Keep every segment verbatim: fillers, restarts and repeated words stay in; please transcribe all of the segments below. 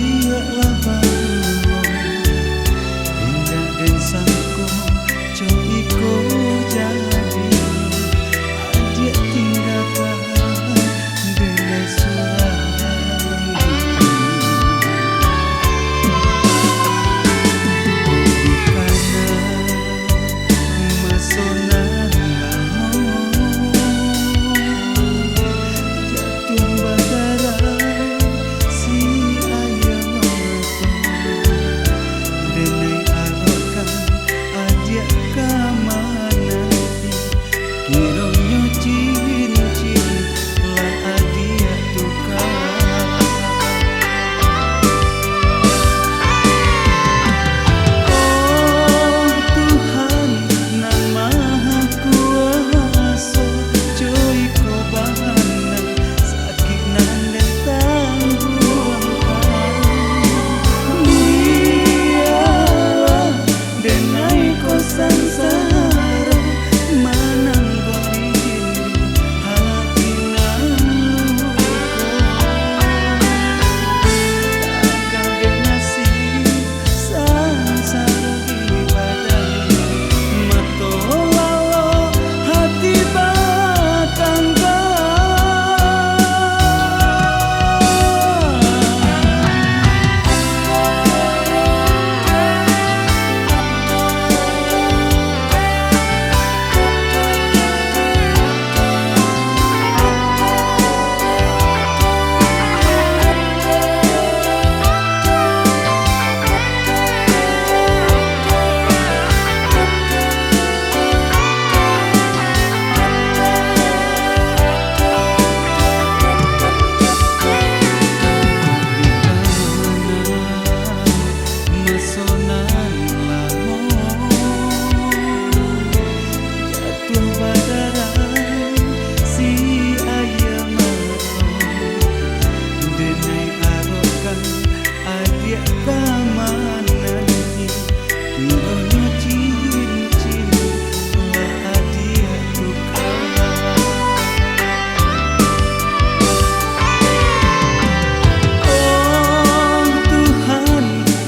Biaklah baduo, indak den sangko, co iko jadi, adiak tinggakan denai surang. Bukana maso nan lamo, jatuah badarai si aia mato. Denai arokkan adiak ka mananti, kironyo cincin lah adiak tuka. Oh Tuhan nan Maha Kuaso, co iko bana sakik nan den tangguangkan. Bialah denai ko sansaro, manangguang rindu hati nan luko. Takah dek nasib sansaro di badan, mato lalok hati batangga. Maso nan lamo, jatuah badarai si aia mato. Denai arokkan adiak ka mananti, kironyo cincin lah adiak tuka. Oh Tuhan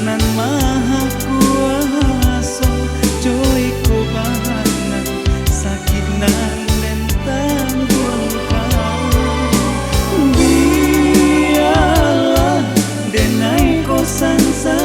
nan Maha Kuaso, co iko bana sakik nan den tangguangkan. Bialah denai ko sansa